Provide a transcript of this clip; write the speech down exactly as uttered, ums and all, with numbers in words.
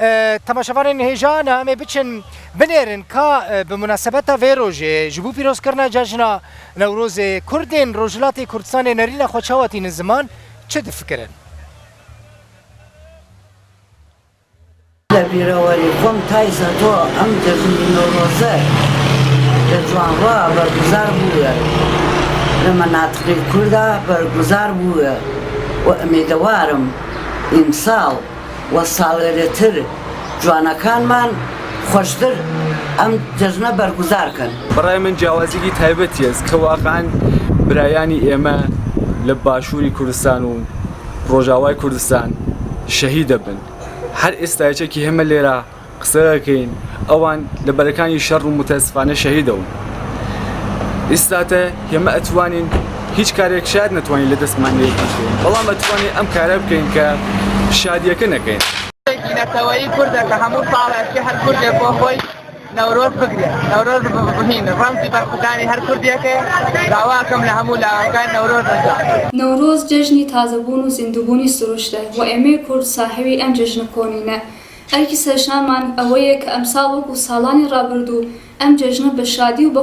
E, temaşevanên hêja, niha em ê biçin binêrin ka, e, bi munasebeta vê rojê ji bo pîrozkirina cejna Newrozê Kurdên Rojhilatê Kurdistanê nerîna xwe çawa tînin ziman, çi difikirin? لە بیرەوەری خۆم تای زەتۆ ئەم جەژنی نەورۆزە لە جوانڕا بەرگوزار بووە، لە مەناتقی کوردا بەرگوزار بووە و ئەمێدەوارم ئیمساڵ و ساڵێرێتر جوانەکانمان خۆشتر ئەم جەژنە بەرگوزار کەن. بەڕای من جیاوازیەکی تایبەتیە کە واقعەن برایانی ئێمە لە باشووری کوردستان و ڕۆژاوای کوردستان شەهید دەبن. هەر ئێستا یەکێکی هێمە لێرە قسە دەکەین، ئەوان لە بەرەکانی شەڕ و متەسفانە شەهیدەون. ئیستاتە هێمە ئەتوانین هیچ کارێک شاید نەتوانین لە دەستمان لێ بکەین، بەڵام ئەتوانین ئەم کارە بکەین کە شادیەکە نەکەین. نەتەوەی کوردە کە هەموو ساڵێکی هەر کوردێک بۆ خۆی نەورۆز بگرێت، نەورۆز بهین ڕەمزی بەرخودانی هەر کوردێکێ. داواکەم لە هەموو لاوەکان نەورۆز ئەنجام. نەورۆز جەژنی تازەبوون و زیندووبوونی سروشتە و ئێمەی کورد ساحیبی ئەم جەژنە کۆنینە. ئەرکی سەرشانمان ئەوەیە کە ئەمساڵ وەکو ساڵانی ڕابردوو ئەم جەژنە بە شادی و بە